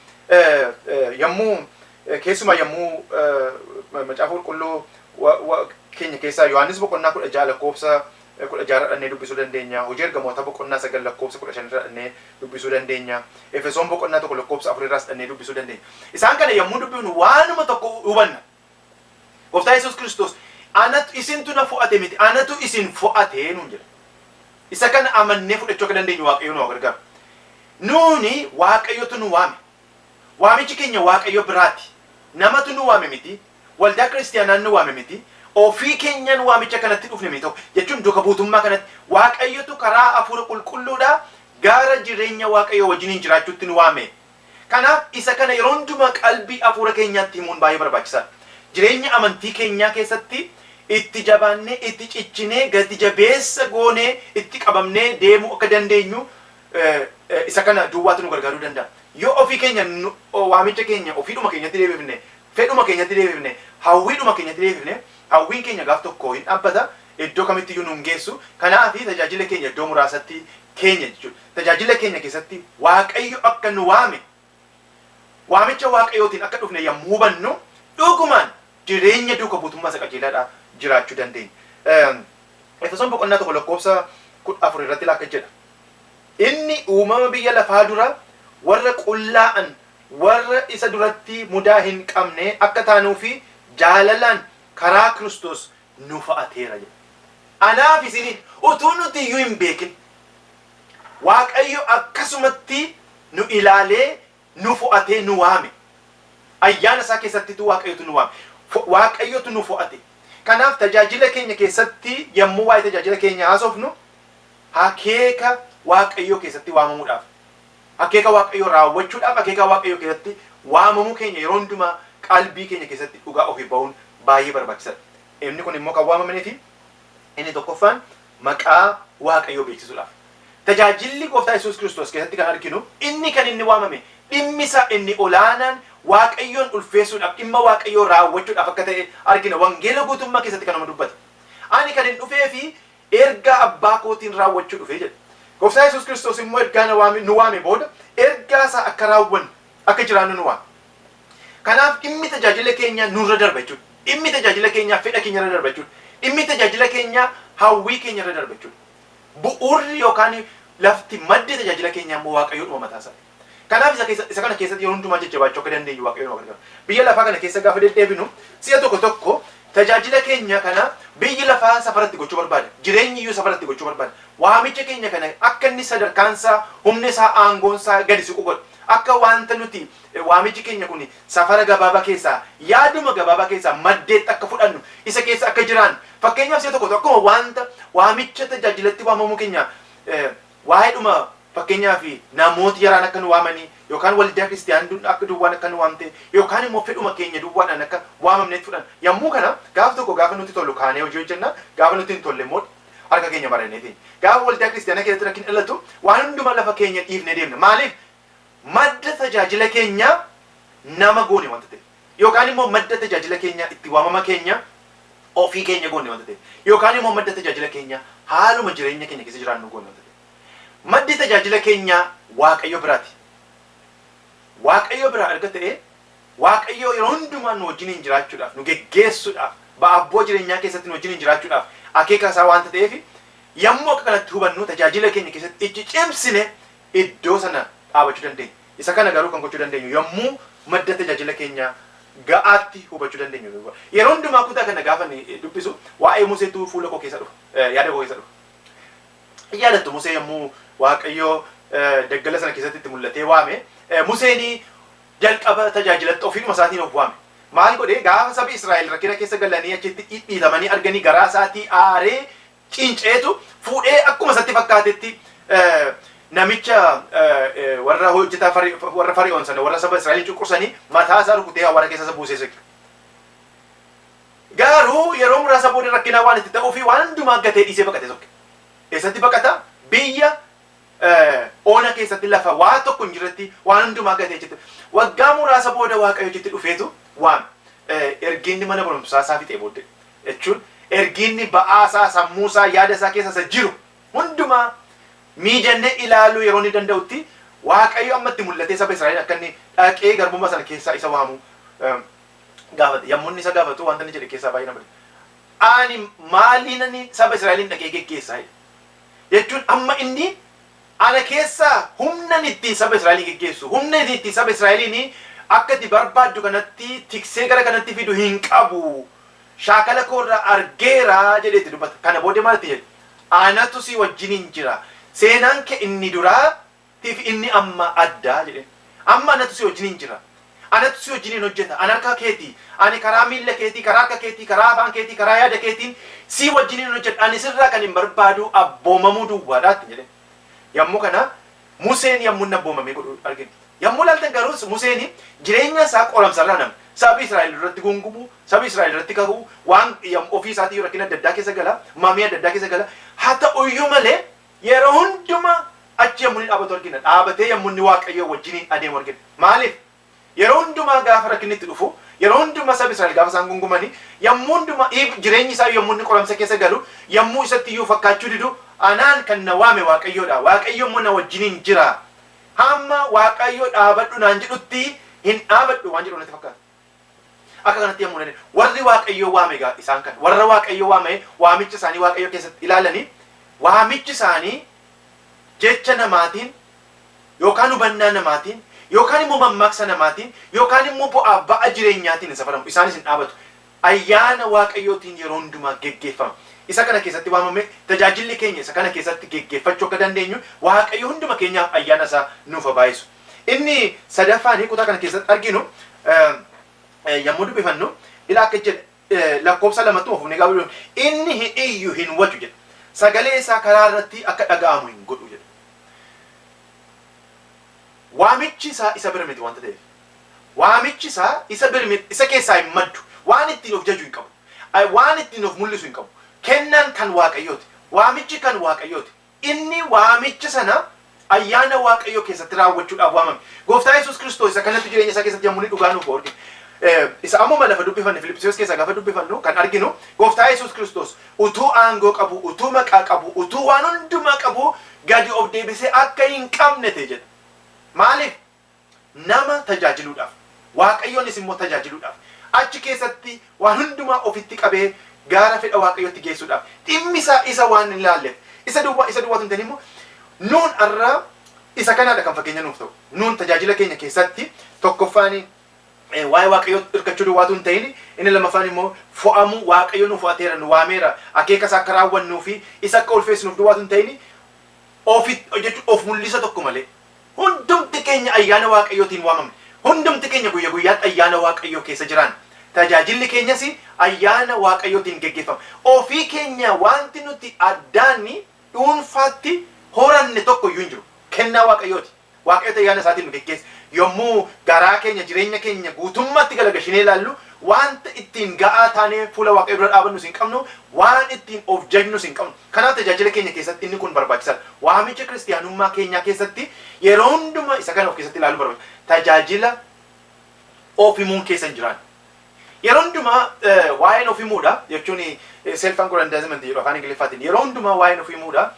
yommuu keessumaa yommuu macaafa qulqulluu keenya keessaa Yohaannis boqonnaa 16 lakkoofsa 16 irra dhannee dubbisuu dandeenya. Hojii ergamoota boqonnaa 9 lakkoofsa 15 irra dhannee dubbisuu dandeenya. Efesoon boqonnaa 1 lakkoofsa 4 irraas dhannee dubbisuu dandeenya. Isaan kana yommuu dubbifnu waanuma tokko hubanna. Gooftaa Yesuus Kiristoos anatu isintu na fo'ate miti anatu isin fo'ate nuun jedha. Isa kana amannee fudhachuu akka dandeenyu Waaqayyo nu gargaaru. Nuuni Waaqayyotu nu waame. Waamichi keenya Waaqayyo biraati. Namatu nu waame miti. Waldaa kiristiyaanaan nu waame miti. Ofii keenyaan waamicha kanatti dhufne miti tokko jechuun duuka buutummaa kanatti Waaqayyotu karaa hafuura qulqulluudhaa gara jireenya Waaqayyoo wajjiniin jiraachuutti nu waame. Kanaaf isa kana yeroo hundumaa qalbii hafuura keenyaatti himuun baay'ee barbaachisaadha. Jireenya amantii keenyaa keessatti itti jabaannee, itti cichinee, gati jabeessa goonee, itti qabamnee deemuu akka dandeenyu isa kana duwwaatu nu gargaaruu danda'a. Yoo ofii keenya waamicha keenya ofiidhuma keenyatti deebifne, fedhuma keenyatti deebifne, hawwiidhuma keenyatti deebifne, hawwiin keenya gaaf tokko hin dhaabbata, iddoo kamitti iyyuu nu hin geessu. Kanaaf tajaajila keenya iddoo muraasatti keenya jechuudha. Tajaajila keenya keessatti Waaqayyo akka nu waame, waamicha Waaqayyootiin akka dhufne yommuu hubannu dhugumaan jireenya duuka buutummaa isa qajeelaadhaa jiraachuu dandeenya. Efesoon boqonnaa 1 lakkoofsa 14 irratti akka jedha. Inni uumama biyya lafaa dura warra qullaa'an warra isa duratti mudaa hin qabne akka taanuufi jaalalaan karaa Kiristoos nu fo'ateera jedha. Anaaf isiniin utuu nuti iyyuu hin beekin Waaqayyo akkasumatti nu ilaalee nu fo'atee nu waame. Ayyaana isaa keessattitu Waaqayyotu nu waame. Waaqayyotu nu fo'ate. Kanaaf tajaajila keenya keessatti yommuu waa'ee tajaajila keenya haasofnu akeeka Waaqayyoo keessatti waamamuudhaaf, akeeka Waaqayyoo raawwachuudhaaf, akeeka Waaqayyoo keessatti waamamuu keenya yeroo hundumaa qalbii keenya keessatti dhugaa ofii ba'uun baay'ee barbaachisaadha. Inni kun immoo kan waamamanii fi inni tokkoffaan maqaa Waaqayyoo beeksisuudhaaf. Tajaajilli Gooftaa Yesuus Kiristoos keessatti kan arginu inni kan inni waamame dhimmi isaa inni olaanaan Waaqayyoon ulfeessuudhaaf dhimma Waaqayyoo raawwachuudhaaf akka ta'e argina. Wangeela guutummaa keessatti kanuma dubbata. Ani kan hin dhufee fi ergaa abbaa kootiin raawwachuu dhufee jedha. Gooftaa Yesuus Kiristoos immoo ergaa nu waame booda ergaa isaa akka raawwannu akka jiraannu nu waame. Kanaaf dhimmi tajaajila keenyaa nurra darba jechuudha. Dhimmi tajaajila keenyaa fedha keenyarra darba jechuudha. Dhimmi tajaajila keenyaa hawwii keenyarra darba jechuudha. Bu'uurri yookaan lafti maddi tajaajila keenyaa immoo Waaqayyoodhuma mataa isaati. Kanaaf isa kana keessatti yeroo hundumaa jajjabaachuu akka dandeenyu Waaqayyoon nu gargaara. Biyya lafaa kana keessa gaafa deddeebinu si'a tokko tokko Tajaajila keenya kana biyyi lafaa safaratti gochuu barbaada. Jireenyi iyyuu safaratti gochuu barbaada. Waamicha keenya kana akka inni sadarkaansaa, humni isaa, aangoonsaa gadi siqu godha. Akka wanta nuti waamichi keenya kun safara gabaabaa keessaa, yaaduma gabaabaa keessaa maddeetti akka fudhannu, isa keessa akka jiraannu. Fakkeenyaaf si'a tokko akkuma wanta waamicha tajaajilatti waamamuu keenya waa'eedhuma fakkeenyaaf namooti yaraan akka nu waamanii yookaan waldaa kiristiyaanii akka duwwaan akka nu waamte yookaan immoo fedhuma keenya duwwaadhaan akka waamamneetti fudhan. Yommuu kana gaafa tokko gaafa nuti tolu kaanee hojii hojjenna, gaafa nuti hin tolle immoo harka keenya baranneeti. Gaafa waldaa kiristiyaanaa keessatti rakkin dhalatu waan hundumaa lafa keenya dhiifnee deemna. Maaliif? Madda tajaajila keenya nama goone wanta ta'e. Yookaan immoo madda tajaajila keenya itti waamama keenya ofii keenya goone wanta ta'e. Yookaan immoo madda tajaajila keenya haaluma jireenya keenya keessa jiraannu goone wanta ta'e. Maddi tajaajila keenyaa Waaqayyo biraati. Waaqayyo biraa erga ta'e Waaqayyo yeroo hundumaa nu wajjiniin jiraachuudhaaf, nu geggeessuudhaaf, ba'aa jireenyaa keessatti nu wajjiniin jiraachuudhaaf akeeka isaa waanta ta'eef yommuu akka kanatti hubannu tajaajila keenya keessatti itti cimsine iddoo sana dhaabachuu dandeenya. Isa kana garuu kan gochuu dandeenyu yommuu madda tajaajila keenyaa ga'aatti hubachuu dandeenyu. Yeroo hundumaa kutaa kana gaafa dubbisu waa'ee Museetu fuula koo keessa dhufa, yaada koo keessa dhufa. Yaadattu Musee yommuu Waaqayyo daggala sana keessatti itti mul'atee waame, Museen jalqaba tajaajilatti ofiidhuma isaatiin of waame. Maal godhee gaafa sabi Israa'el rakkina keessa galanii achitti dhidhiitamanii arganii garaa isaatii aaree cinceetu fuudhee akkuma isatti fakkaatetti namicha warra hojjetaa warra Fari'oon sana warra saba Israa'el cunqursanii mataa isaa rukutee awwaara keessa isa buusee siqe. Garuu yeroo muraasa booda rakkina waan itti ta'uu fi waan hundumaa gatee dhiisee baqatee sokke. Eessatti baqata? Biyya ona keessatti lafa waa tokko hin jirretti waan hundumaa gatee achitti. Waggaa muraasa booda Waaqayyo achitti dhufeetu waan erginni mana barumsaa isaa fixee booddee jechuun erginni ba'aa isaa, sammuu isaa, yaada isaa keessa isa jiru hundumaa miijannee ilaaluu yeroo inni danda'utti Waaqayyo amma itti mul'atee saba Israa'el akka inni dhaqee garbummaa sana keessaa isa waamu gaafate. Yommuu inni isa gaafatu wanta inni jedhe keessaa baay'ee nama dhiba. Ani maaliin ani saba Israa'eliin dhaqee geggeessaa jedhe. Jechuun amma inni ana keessaa humna ittiin saba Israa'eliin geggeessu, humna ittiin saba Israa'eliin akka itti barbaaddu kanatti tiksee gara kanatti fidu hin qabu. Shaakala koorraa argeera jedheetti dubbata. Kana booddee maal itti jedhe? Anatu si wajjiniin jira. Seenaan kee inni duraa tiif inni amma addaa jedhe. Amma anatu si wajjiniin jira. Anatu si wajjiniin hojjeta. Ani harka keetii. Ani karaa miilla keetii, karaa harka keetii, karaa afaan keetii, karaa yaada keetiin si wajjiniin hojjedha. Ani sirraa kan hin barbaadu abboomamuu duwwaadhaatti jedhe. Yommuu kana Museen yommuu inni abboomamee godhu argina. Yommuu ilaaltan garuu Museen jireenya isaa qoramsarraa nama. Sabi Israa'el irratti gungumu, sabi Israa'el irratti kakuu, waan ofii isaatii rakkina adda addaa keessa gala, mamii adda addaa keessa gala. Haa ta'uyyuu malee yeroo hundumaa achi yommuu inni dhaabatu argina. Dhaabatee yommuu inni Waaqayyoo wajjiniin adeemu argina. Maaliif? Yeroo hundumaa gaafa rakkinni itti dhufu, yeroo hundumaa sabi Israa'el gaafa isaan gungumani, yommuu hundumaa jireenyi isaa yommuu inni qoramsa keessa galu, yommuu isatti iyyuu fakkaachuu didu, anaan kan na waame Waaqayyoodha. Waaqayyo immoo na wajjiniin jira. Hamma Waaqayyo dhaabadhu naan jedhutti hin dhaabadhu waan jedhu natti fakkaata. Akka kanatti yommuu nani warri Waaqayyo waame egaa isaan kan warra Waaqayyo waame waamicha isaanii Waaqayyo keessatti ilaalanii waamichi isaanii jecha namaatiin yookaan hubannaa namaatiin yookaan immoo mammaaksa namaatiin yookaan immoo bu'aa ba'a jireenyaatiin hin safaramu. Isaanis hin dhaabatu. Ayyaana Waaqayyootiin yeroo hundumaa geggeeffama. Isa kana keessatti waamame tajaajilli keenya isa kana keessatti geggeeffachuu akka dandeenyu Waaqayyo hunduma keenyaaf ayyaana isaa nuuf haa baay'isu. Inni sadaffaan kutaa kana keessatti arginu yommuu dubbifannu ila akka jedhe lakkoofsa lamattuu ofumne gaafa dubbifnu inni hin iyyu hin wacu jedha. Sagalee isaa karaa irratti akka dhaga'amu hin godhu jedha. Waamichi isaa isa bira miti wanta ta'eef. Waamichi isaa isa bira miti, isa keessaa hin maddu. Waan ittiin of jaju hin qabu. Waan ittiin of mul'isu hin qabu. Kennaan kan Waaqayyooti. Waamichi kan Waaqayyooti. Inni waamicha sana ayyaana Waaqayyoo keessatti raawwachuudhaaf waamame. Gooftaa Yesuus Kiristoos isa kanatti jireenya isaa keessatti yommuu inni dhugaa nuuf arginu. Isa ammuma lafa dubbifanne Filiphisiyoos keessaa gaafa dubbifannu kan arginu Gooftaa Yesuus Kiristoos utuu aangoo qabu, utuu maqaa qabu, utuu waan hundumaa qabu gadi of deebisee akka hin qabne ta'e jedha. Maaliif? Nama tajaajiluudhaaf. Waaqayyoonis immoo tajaajiluudhaaf. Achi keessatti waan hundumaa ofitti qabee gaara fedha Waaqayyootti geessuudhaaf. Dhimmi isaa isa waan hin ilaalleef. Isa duwwaa isa duwwaatu hin ta'in immoo nuun arraa isa kanaadha kan fakkeenya nuuf ta'u. Nuun tajaajila keenya keessatti tokkoffaan Waa'ee Waaqayyoo hirkachuu duwwaatu hin ta'in, inni lammaffaan immoo fo'amuu. Waaqayyo nu fo'ateera, nu waameera, akeeka isaa akka raawwannuu fi isa akka ulfeessinuuf duwwaatu hin ta'in, ofitti jechuun of mul'isa tokko malee. Hundumti keenya ayyaana Waaqayyootiin waamamne. Hundumti keenya guyya guyyaatti ayyaana Waaqayyoo keessa jiraan. Tajaajilli keenyas ayyaana Waaqayyootiin geggeeffama. Ofii keenya wanti nuti addaanni dhuunfaatti horanne tokko iyyuu hin jiru. Kennaa Waaqayyooti. Waaqayyoota ayyaana isaatiin nu geggeessa. Yommuu garaa keenya, jireenya keenya guutummaatti galagashinee ilaallu, wanta ittiin ga'aa taanee fuula Waaqayyoo dura dhaabannus hin qabnu, waan ittiin of jajnus hin qabnu. Kanaaf tajaajila keenya keessatti inni kun barbaachisaadha. Waamicha kiristiyaanummaa keenyaa keessatti yeroo hundumaa isa kana of keessatti ilaaluu barbaachisa. Tajaajila of himuun keessa hin jiraan. Yeroo hundumaa waa'een of himuudha jechuun, self aggrandizement jedhu afaan Ingiliffaatiin. Yeroo hundumaa waa'een of himuudha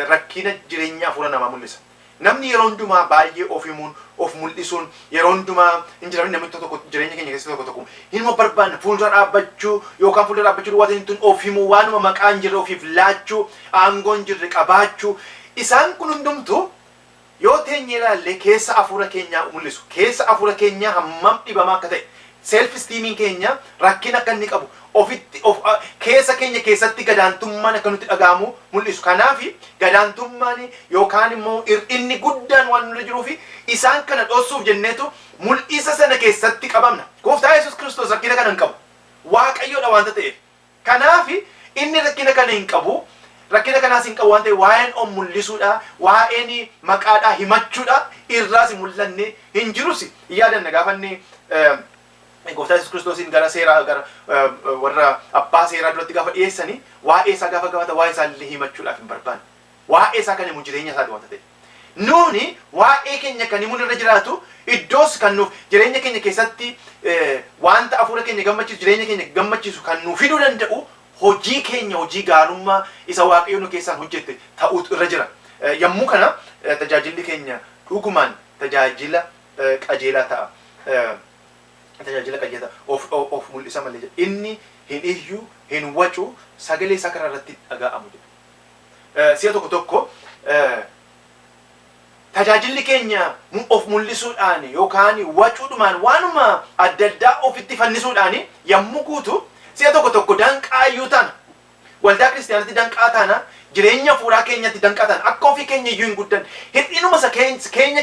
rakkina jireenya hafuura namaa mul'isa. Namni yeroo hundumaa baay'ee of himuun, of mul'isuun yeroo hundumaa hin jiran. Namni tokko tokko jireenya keenya keessatti tokko tokko hinuma barbaanne fuuldura dhaabbachuu, yookaan fuuldura dhaabbachuu duwwaa tun of himuu, waanuma maqaa hin jirre ofiif laachuu, aangoo hin jirre qabaachuu, isaan kun hundumtuu yoo teenyee ilaalle keessa hafuura keenyaa mul'isu. Keessa hafuura keenyaa hammam dhibamaa akka ta'e, self esteemiin keenya rakkina akka inni qabu, ofitti of keessa keenya keessatti gadaantummaan akka nutti dhaga'amu mul'isu. Kanaaf gadaantummaan yookaan immoo hir'inni guddaan waan nurra jiruuf, isaan kana dhoksuuf jenneetu mul'isa sana keessatti qabamna. Gooftaa Yesuus Kiristoos rakkina kana hin qabu. Waaqayyoodha waanta ta'eef. Kanaaf inni rakkina kana hin qabu. Rakkina kanaas hin qabu waan ta'eef, waa'een of mul'isuudha, waa'een maqaadhaa himachuudha irraas hin mul'anne, hin jirus. Yaadanna, gaafa inni Gooftaa Yesuus Kiristoosiin gara seeraa, gara warra abbaa seeraa duratti gaafa dhiyeessanii, waa'ee isaa gaafa gaafata, waa'ee isaa illee himachuudhaaf hin barbaanne. Waa'ee isaa kan himu jireenya isaati waanta ta'e. Nuuni waa'ee keenya kan himuun irra jiraatu, iddoos kan nuuf jireenya keenya keessatti wanta hafuura keenya gammachiisu, jireenya keenya gammachiisu kan nuuf fiduu danda'u, hojii keenya, hojii gaarummaa isa Waaqayyo nu keessaan hojjette ta'uutu irra jira. Yommuu kana tajaajilli keenya dhugumaan tajaajila qajeelaa ta'a. Tajaajila qajeelaa of mul'isa malee jedha. Inni hin iyyu, hin wacu, sagalee isaa karaa irratti dhaga'amu jedha. Si'a tokko tokko tajaajilli keenya of mul'isuudhaan yookaan wacuudhumaan, waanuma adda addaa ofitti fannisuudhaan yommuu guutu, si'a tokko tokko danqaa iyyuu taana. Waldaa kiristaanatti danqaa taana, jireenya hafuuraa keenyatti danqaa taana, akka ofii keenya iyyuu hin guddanne. Hir'inuma isa keenya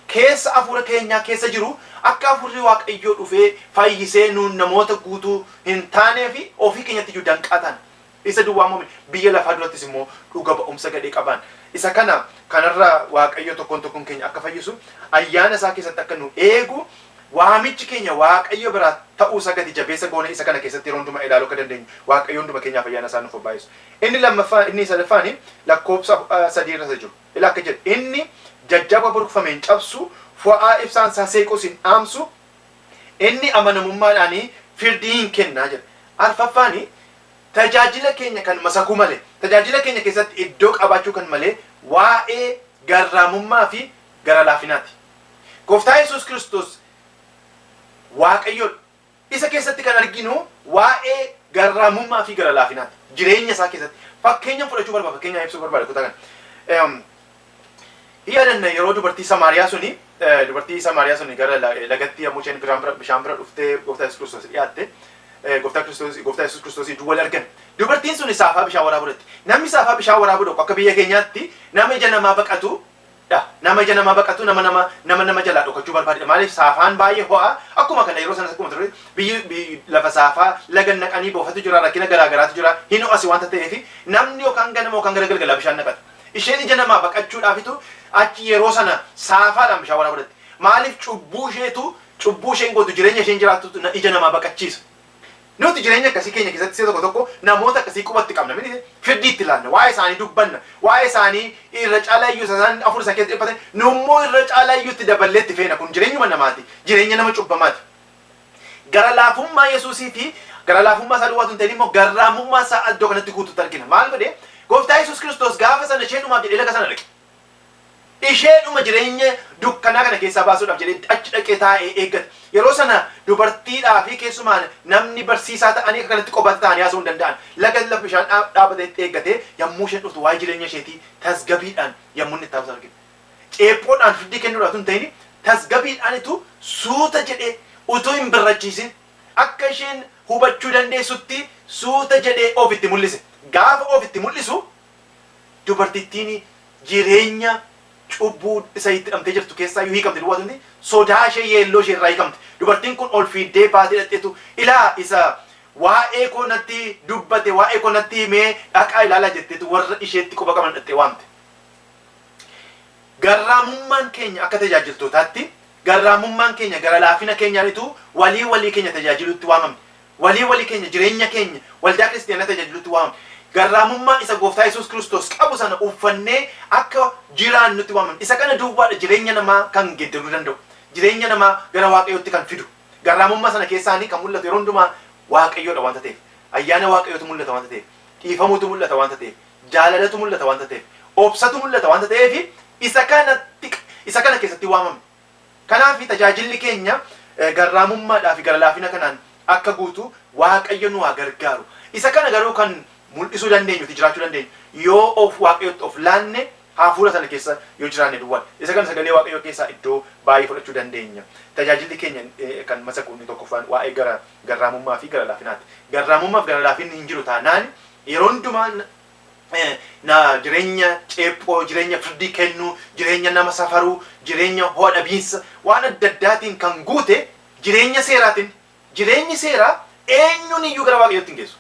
keessa, hafuura keenyaa keessa jiru, akka hafuurri Waaqayyoo dhufee fayyisee nuun namoota guutuu hin taanee fi ofii keenyatti iyyuu danqaa taana. Isa duwwaa immoo biyya lafaa durattis immoo dhuga ba'umsa gadhee qaban. Isa kana kanarraa Waaqayyo tokkoon tokkoon keenya akka fayyisu, ayyaana isaa keessatti akka nu eegu, waamichi keenya Waaqayyo biraa ta'uu isaa gati jabeessa goone isa kana keessatti yeroo hundumaa ilaaluu akka dandeenyu, Waaqayyo hunduma keenyaaf ayyaana isaa nuuf baay'isu. Inni lammaffaa, inni sadaffaan lakkoofsa 3 irra jiru. Ilaa akka jedhu: inni jajjaba burkfame hin cabsu, fo'aa ibsaan isaa seequs hin dhaamsu, inni amanamummaadhaan firdii hin kennaa jedha. Arfaffaani, tajaajila keenya kan masakuu malee, tajaajila keenya keessatti iddoo qabaachuu kan malee, waa'ee garraamummaa fi gara laafinaati. Gooftaa Yesuus Kiristoos Waaqayyoodha. Isa keessatti kan arginu waa'ee garraamummaa fi gara laafinaati. Jireenya isaa keessatti. Fakkeenya fudhachuu barbaada, fakkeenya ibsuu barbaada kutaa kana. Yaadanna, yeroo dubartii Samaariyaa suni gara lagatti yommuu isheen bishaan bira dhuftee Gooftaa Yesuus Kiristoos dhiyaatte, Gooftaa Yesuus Kiristoos ijuu wal argan. Dubartiin sun saafaa bishaan waraabuu dhaqxe. Namni saafaa bishaan waraabuu dhaqu akka biyya keenyaatti nama ija namaa baqatu dha. Nama ija namaa baqatu, nama nama jalaa dhokachuu barbaadedha. Maaliif? Saafaan baay'ee ho'a. Akkuma kana yeroo sanas akkuma ture, biyyi lafa saafaa laga naqanii boofatu jira, rakkina garaa garaatu jira. Hin ho'asi wanta ta'eef, namni yookaan ganama yookaan gara galgalaa bishaan naqata. Isheen ija namaa baqachuudhaafitu achi yeroo sana saafaadhaan bishaan waraabuu dhaqxe. Maaliif? Cubbuu isheetu, cubbuu isheen gootu, jireenya isheen jiraattutu ija namaa baqachiisa. Nuti jireenya akkasii keenya keessatti si'a tokko tokko namoota akkasii qubatti qabna. Miti firdii itti laanna. Waa'ee isaanii dubbanna. Waa'ee isaanii irra caalaa iyyuu isaan afur isaan keessatti dhiphatan, nummoo irra caalaa iyyuu itti daballee itti feena. Kun jireenyuma namaati. Jireenya nama cubbamaati. Gara laafummaa Yesuusii fi gara laafummaa isaa duwwaatu hin ta'in immoo garraamummaa isaa iddoo kanatti guututti argina. Maal godhee? Gooftaa Yesuus Kiristoos gaafa sana isheedhumaaf jedhee laga sana dhaqe. Isheedhuma jireenya dukkanaa kana keessaa baasuudhaaf jedhee achi dhaqee taa'ee eeggate. Yeroo sana dubartiidhaa fi keessumaa namni barsiisaa ta'anii akka kanatti qobaatti ta'anii haasa'uu hin danda'an. Laga lafa bishaan dhaabatee eeggatee, yommuu isheen dhuftu waa'ee jireenya isheetii tasgabiidhaan yommuu inni itti haasa'u argina. Ceephoodhaan firdii kennuudhaaf hin ta'in, tasgabiidhaanitu suuta jedhee Utuu hin birrachiisin akka isheen hubachuu dandeessutti suuta jedhee ofitti mul'ise. Gaafa ofitti mul'isu dubartittiin jireenya cubbuu isa itti hidhamtee jirtu keessaa iyyuu hiikamte duwwaa tunti sodaa ishee yeelloo ishee irraa hiikamte. Dubartiin kun ol fiiddee baatee dhaqxeetu ilaa isa waa'ee koo natti dubbate, waa'ee koo natti himee, dhaqaa ilaalaa jetteetu warra isheetti quba qaban dhaqxee waamte. Garraamummaan keenya akka tajaajiltootaatti, garraamummaan keenya gara laafina keenyaanitu walii walii keenya tajaajiluutti waamamne. Walii walii keenya, jireenya keenya, waldaa kiristiyaanaa tajaajiluutti waamamne. Garraamummaa isa Gooftaa Yesuus Kiristoos qabu sana uffannee akka jiraannutti waamamne. Isa kana duwwaadha jireenya namaa kan geeddaruu danda'u. Jireenya namaa gara Waaqayyootti kan fidu. Garraamummaa sana keessaanii kan mul'atu yeroo hundumaa Waaqayyoodha waanta ta'eef. Ayyaana Waaqayyootu mul'ata waanta ta'eef. Dhiifamuutu mul'ata waanta ta'eef. Jaalalatu mul'ata waanta ta'eef. Obsatu mul'ata waanta ta'eef isa kana keessatti waamamne. Kanaaf tajaajilli keenya garraamummaadhaa fi gara laafina kanaan akka guutu Waaqayyo nu haa gargaaru. Isa kana garuu kan mul'isuu dandeenyu, itti jiraachuu dandeenyu, yoo of Waaqayyotti of laanne, hafuura sana keessa yoo jiraanne duwwaadha. Isa kana sagalee Waaqayyoo keessaa iddoo baay'ee fudhachuu dandeenya. Tajaajilli keenya kan masaku inni tokkoffaan waa'ee gara garraamummaa fi gara laafinaati. Garraamummaa fi gara laafinni hin jiru taanaan yeroo hundumaa na jireenya ceephoo, jireenya firdii kennuu, jireenya nama safaruu, jireenya ho'a dhabiinsa waan adda addaatiin kan guute jireenya seeraatiin. Jireenyi seeraa eenyuun iyyuu gara Waaqayyootti hin geessu.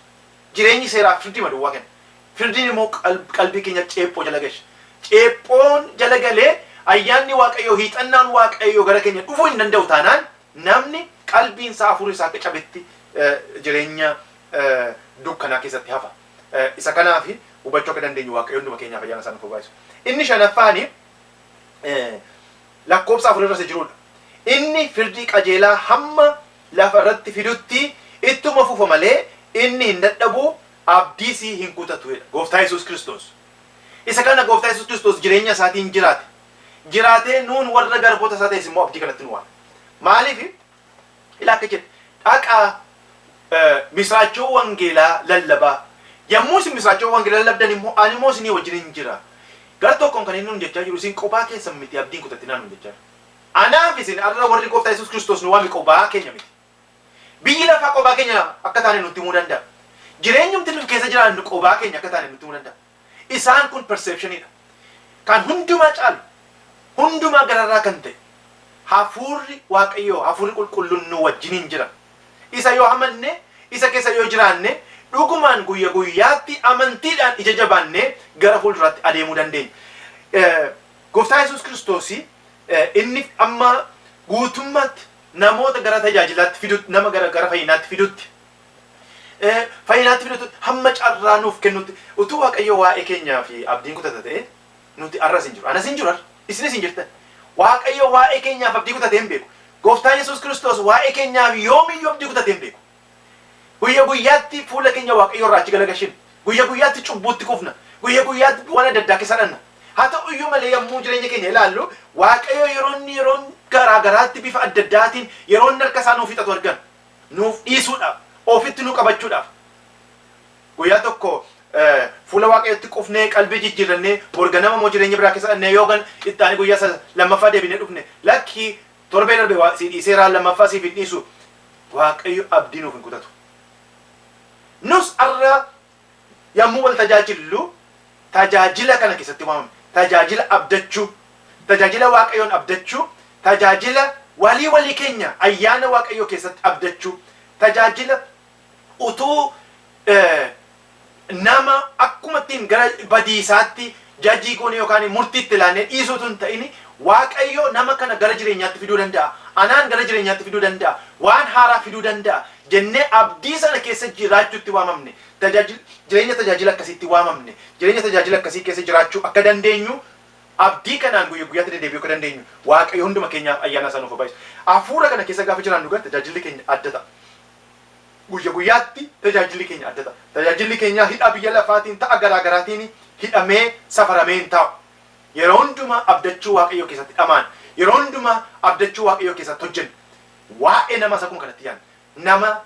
Jireenyi seeraa firdii duwwaa kenna. Firdiin immoo qalbii keenya ceephoo jala gasha. Ceephoon jala galee ayyaanni Waaqayyoo, hiixannaan Waaqayyoo gara keenya dhufuu hin danda'u taanaan namni qalbiin isaa, hafuurri isaa akka cabetti jireenya dukkanaa keessatti hafa. Isa kanaaf hubachuu akka dandeenyu Waaqayyoon hunduma keenyaaf ayyaana isaa nuuf baay'isu. Inni shanaffaani lakkoofsa 4 irra isa jirudha. Inni firdii qajeelaa hamma lafa irratti fidutti ittuma fufa malee inni hin dadhabu, abdiisii hin kutatu jedha Gooftaa Yesuus Kiristoos. Isa kana Gooftaa Yesuus Kiristoos jireenya isaatiin jiraate. Jiraatee nuun warra garboota isaa ta'es immoo abdii kanatti nu waama. Maaliif? Ilaa akka jedhe, dhaqaa misraachoo wangeelaa lallabaa. Yommuu isin misraachoo wangeelaa lallabdan immoo ani immoo isinii wajjin hin jira. Gar tokkoon kan inni nuun jechaa jiru, isin qophaa keessan miti, abdiin kutatinaa nuun jechaa jira. Anaaf isin har'a warri Gooftaa Yesuus Kiristoos nu waame qophaa keenya miti. Biyyi lafaa qophaa keenya akka taane nutti himuu danda'a. Jireenyumti nuti keessa jiraannu qophaa keenya akka taane nutti himuu danda'a. Isaan kun perceptionidha. Kan hundumaa caalu, hundumaa gararraa kan ta'e, hafuurri Waaqayyoo, hafuurri qulqulluun nu wajjiniin jira. Isa yoo amanne, isa keessa yoo jiraanne, dhugumaan guyya guyyaatti amantiidhaan ija jabaannee gara fuulduraatti adeemuu dandeenya. Gooftaa Yesuus Kiristoos inni amma guutummaatti namoota gara tajaajilaatti fidutti, nama gara fayyinaatti fidutti, hamma carraa nuuf kennutti, utuu Waaqayyo waa'ee keenyaa fi abdiin kutata ta'e nuti har'as hin jiru. Anas hin jiru har'a. Isinis hin jirtan. Waaqayyo waa'ee keenyaaf abdii kutatee hin beeku. Gooftaan Yesuus Kiristoos waa'ee keenyaaf yoomiyyuu abdii kutatee hin beeku. Guyya guyyaatti fuula keenya Waaqayyo irraa achi galagashin. Guyya guyyaatti cubbuutti kufna. Guyya guyyaatti waan adda addaa keessa dhanna. Haa ta'u iyyuu malee yommuu jireenya keenya ilaallu, Waaqayyo yeroo inni yeroo garaa garaatti bifa adda addaatiin yeroo inni harka isaa nuuf hiixatu argan. Nuuf dhiisuudhaaf, ofitti nu qabachuudhaaf. Guyyaa tokko fuula Waaqayyootti qufnee qalbii jijjiirrannee borga nama immoo jireenya biraa keessa dhannee yoo itti aanee guyyaa lammaffaa deebinee dhufne, lakkii, torbee darbe si dhiiseeraa, lammaffaa siif hin dhiisu. Waaqayyo abdii nuuf hin kutatu. Nus har'a yommuu wal tajaajillu tajaajila kana keessatti waamamne. Tajaajila abdachuu, tajaajila Waaqayyoon abdachuu, tajaajila walii walii keenya ayyaana Waaqayyoo keessatti abdachuu, tajaajila utuu nama akkuma ittiin gara badiisaatti jajii goone yookaan murtii itti laannee dhiisuutu hin ta'in, Waaqayyo nama kana gara jireenyaatti fiduu danda'a. Anaan gara jireenyaatti fiduu danda'a. Waan haaraa fiduu danda'a. Jennee abdii sana keessa jiraachuutti waamamne. Jireenya tajaajila akkasiitti waamamne. Jireenya tajaajila akkasii keessa jiraachuu akka dandeenyu, abdii kanaan guyyaa guyyaatti deddeebi'uu akka dandeenyu Waaqayyo hunduma keenyaaf ayyaana isaa nuuf haa baay'isu. Hafuura kana keessa gaafa jiraannu gara tajaajilli keenya adda ta'a. Guyya guyyaatti tajaajilli keenya adda ta'a. Tajaajilli keenya hidhaa biyya lafaatiin ta'a garaa garaatiin hidhamee safaramee hin taa'u. Yeroo hundumaa abdachuu Waaqayyoo keessatti dhamaan. Yeroo hundumaa abdachuu Waaqayyoo keessatti hojjennu. Waa'ee namas akkuma kanatti yaadna. Nama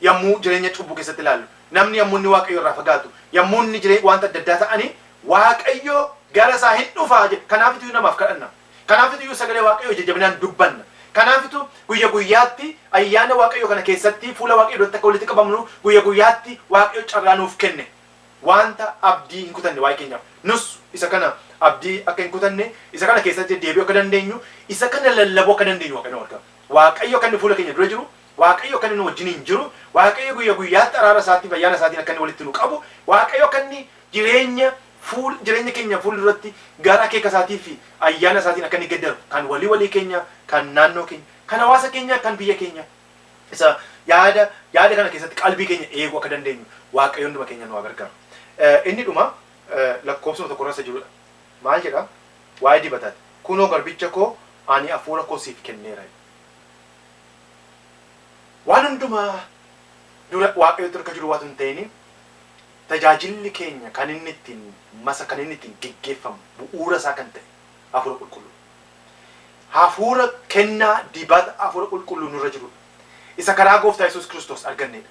yommuu jireenya cubbuu keessatti ilaallu, namni yommuu inni Waaqayyo irraa fagaatu, yommuu inni wanta adda addaa ta'anii, Waaqayyo gara isaa hin dhufaa jedhe. Kanaafitu namaaf kadhanna. Kanaafitu sagalee Waaqayyoo jajjabinaan dubbanna. Kanaafitu guyya guyyaatti ayyaana Waaqayyoo kana keessatti fuula Waaqayyoo duratti akka walitti qabamnu guyya guyyaatti Waaqayyo carraa nuuf kenne. Wanta abdii hin kutanne waa'ee keenyaaf. Nus isa kana abdii akka hin kutanne, isa kana keessatti deebi'uu akka dandeenyu, isa kana lallabuu akka dandeenyu Waaqayyo nu gargaara. Waaqayyo kan inni fuula keenya dura jiru, Waaqayyo kan inni nu wajjiniin jiru, Waaqayyo guyya guyyaatti araara isaatiif ayyaana isaatiin akka inni walitti nu qabu, Waaqayyo akka inni jireenya fuul jireenya keenya fuulduratti gara akeeka isaatii fi ayyaana isaatiin akka inni geddaru kan walii walii keenya, kan naannoo keenya, kan hawaasa keenya, kan biyya keenya isa yaada yaada kana keessatti qalbii keenya eeguu akka dandeenyu Waaqayyo hunduma keenya nu haa gargaaru. Inni dhuma lakkoofsuma tokko irra isa jirudha. Maal jedha? Waa'ee dibataati. Kunoo garbicha koo ani hafuura koo siif kenneera. Waan hundumaa dura Waaqayyotti harka jiru waatu hin ta'in tajaajilli keenya kan inni ittiin masa kan inni ittiin geggeeffamu bu'uura isaa kan ta'e hafuura qulqulluu. Hafuura kennaa dibata hafuura qulqulluu nurra jirudha. Isa karaa gooftaa Yesuus Kiristoos argannedha.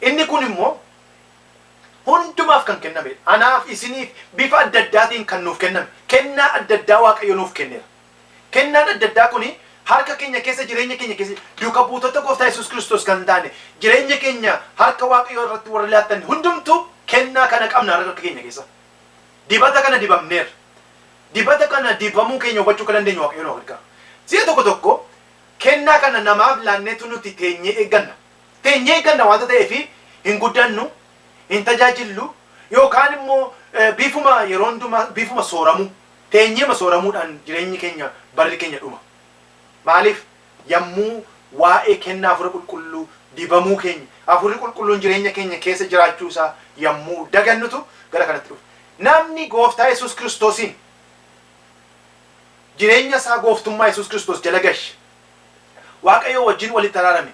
Inni kun immoo hundumaaf kan kennamedha. Anaaf isiniif bifa adda addaatiin kan nuuf kenname. Kennaa adda addaa Waaqayyo nuuf kenneera. Kennaan adda addaa kuni harka keenya keessa jireenya keenya keessa duuka buutota gooftaa Yesuus Kiristoos kan taane jireenya keenya harka Waaqayyoo irratti warra laattan hundumtuu kennaa kana qabna harka keenya keessa. Dibata kana dibamneerra. Dibata kana dibamuu keenya hubachuu kan dandeenyu Waaqayyo nu gargaara. Si'a tokko tokko kennaa kana namaaf laanneetu nuti teenyee eegganna. Teenyee eegganna waanta ta'eef hin guddannu, hin tajaajillu yookaan immoo bifuma yeroo hundumaa bifuma sooramuu teenyeema sooramuudhaan jireenyi keenya barri keenya dhuma. Maaliif yommuu waa'ee kennaa hafuura qulqulluu dibamuu keenya hafuurri qulqulluun jireenya keenya keessa jiraachuu isaa yommuu dagannutu gara kanatti dhufa. Namni gooftaa Yesuus Kiristoosiin jireenya isaa gooftummaa Yesuus Kiristoos jala gashe Waaqayyo wajjin walitti araarame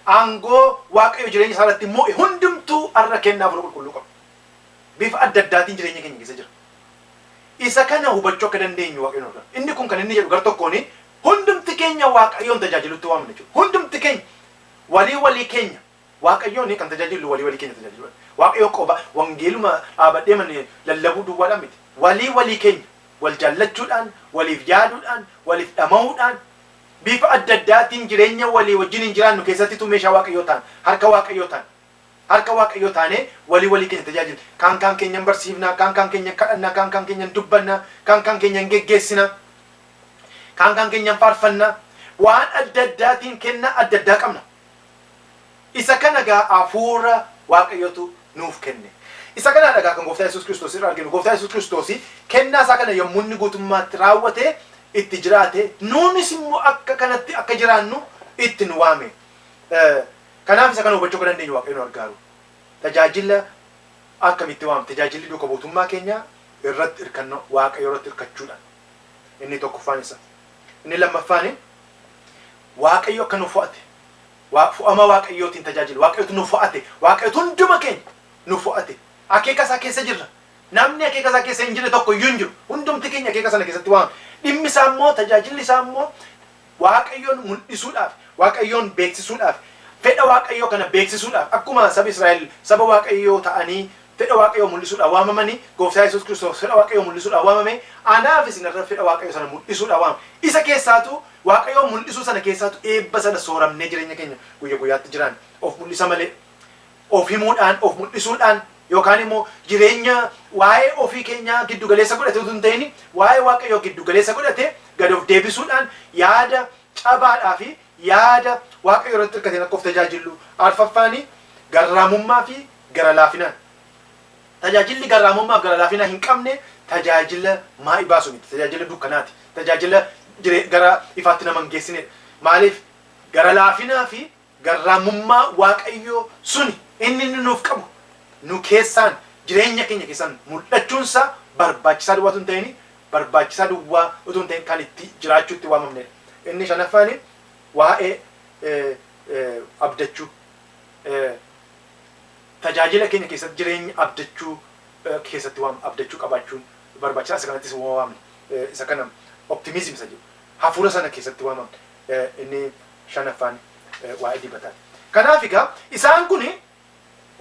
aangoo Waaqayyo jireenya isaa irratti mo'e hundumtuu har'a kennaa hafuura qulqulluu qaba. Bifa adda addaatiin jireenya keenya keessa jira. Isa kana hubachuu akka dandeenyu Waaqayyo nu gargaara. Inni kun kan inni jedhu gar tokkoon hundumti keenya Waaqayyoon tajaajilutti waamna jechuudha. Hundumti keenya walii walii keenya Waaqayyoon kan tajaajillu walii walii keenya tajaajiluudha. Waaqayyo qoba wangeeluma dhaabadhee manne lallabuu duwwaadhaan miti. Walii walii keenya wal jaallachuudhaan, waliif yaaduudhaan, waliif dhama'uudhaan bifa adda addaatiin jireenya walii wajjin hin jiraannu keessattitu meeshaa Waaqayyoo ta'an, harka Waaqayyoo ta'an. Harka Waaqayyoo taanee walii walii keenya tajaajila. Kaan kaan keenyan barsiifna, kaan kaan keenyan kadhanna, kaan kaan keenyan dubbanna, kaan kaan keenyan geggeessina, kaan kaan keenyan faarfanna. Waan adda addaatiin kennaa adda addaa qabna. Isa kana gaa hafuura Waaqayyotu nuuf kenne. Isa kana dhagaa kan gooftaa Yesuus Kiristoos irraa arginu. Gooftaa Yesuus Kiristoos kennaa isaa kana yommuu inni guutummaatti raawwate itti jiraate nuunis immoo akka kanatti akka jiraannu itti nu waame. Kanaaf isa kana hubachuu akka dandeenyu Waaqayyo nu gargaaru. Tajaajila akkamitti waamama? Tajaajilli duuka buutummaa keenya irratti hirkannoo Waaqayyo irratti hirkachuudhaan. Inni tokkoffaan isa. Inni lammaffaan Waaqayyo akka nu fo'ate fo'ama Waaqayyootiin tajaajilu. Waaqayyotu nu fo'ate. Waaqayyotu hunduma keenya nu fo'ate. Akeeka isaa keessa jirra. Namni akeeka isaa keessa hin jirre tokko iyyuu hin jiru. Hundumti keenya akeeka sana keessatti waamama. Dhimmi isaa immoo tajaajilli isaa immoo Waaqayyoon mul'isuudhaaf, Waaqayyoon beeksisuudhaaf, fedha Waaqayyoo kana beeksisuudhaaf akkuma saba Israa'el saba Waaqayyoo ta'anii fedha Waaqayyoo mul'isuudhaaf waamamanii gooftaa Yesuus Kiristoos fedha Waaqayyoo mul'isuudhaaf waamame anaaf isin irra fedha Waaqayyoo sana mul'isuudhaaf waamame. Isa keessaatu Waaqayyoo mul'isuu sana keessaatu eebba sana sooramnee jireenya keenya guyya guyyaatti jiraan of mul'isa malee of himuudhaan of mul'isuudhaan yookaan immoo jireenya waa'ee ofii keenyaa giddu galeessa godhate utuu hin ta'in waa'ee Waaqayyoo giddu galeessa godhate gad of deebisuudhaan yaada cabaadhaa fi yaada Waaqayyo irratti hirkateen akka of tajaajillu arfaffaani garraamummaa fi gara laafinaan. Tajaajilli garraamummaa fi gara laafinaa hin qabne tajaajila maa'ii baasu miti. Tajaajila dukkanaati. Tajaajila gara ifaatti nama hin geessinedha. Maaliif gara laafinaa fi garraamummaa Waaqayyoo suni inni inni nuuf qabu nu keessaan jireenya keenya keessaan mul'achuunsaa barbaachisaa duwwaa utuu hin ta'in barbaachisaa duwwaa utuu hin ta'in kan itti jiraachuutti waamamnedha. Inni shanaffaan waa'ee abdachuu tajaajila keenya keessatti jireenya abdachuu keessatti waam abdachuu qabaachuun barbaachisaa isa kanattis waamne isa kana optimism isa jedhu hafuura sana keessatti waamamne inni shanaffaan waa'ee dibataati. Kanaaf egaa isaan kun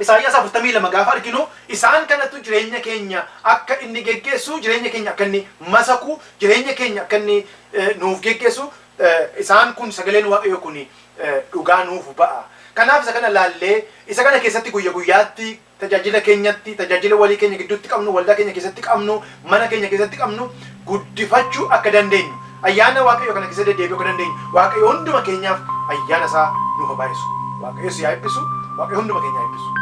Isaayyaas 42 gaafa arginu isaan kanatu jireenya keenya akka inni geggeessu jireenya keenya akka inni masaku jireenya keenya akka inni nuuf geggeessu Isaan kun sagaleen Waaqayyoo kun dhugaa nuuf ba'a. Kanaaf isa kana laallee isa kana keessatti guyya guyyaatti tajaajila keenyatti, tajaajila walii keenya gidduutti qabnu, waldaa keenya keessatti qabnu, mana keenya keessatti qabnu guddifachuu akka dandeenyu, ayyaana Waaqayyoo kana keessa deddeebi'uu akka dandeenyu, Waaqayyo hunduma keenyaaf ayyaana isaa nuuf haa baay'isu. Waaqayyo si haa eebbisu, Waaqayyo hunduma keenya haa eebbisu.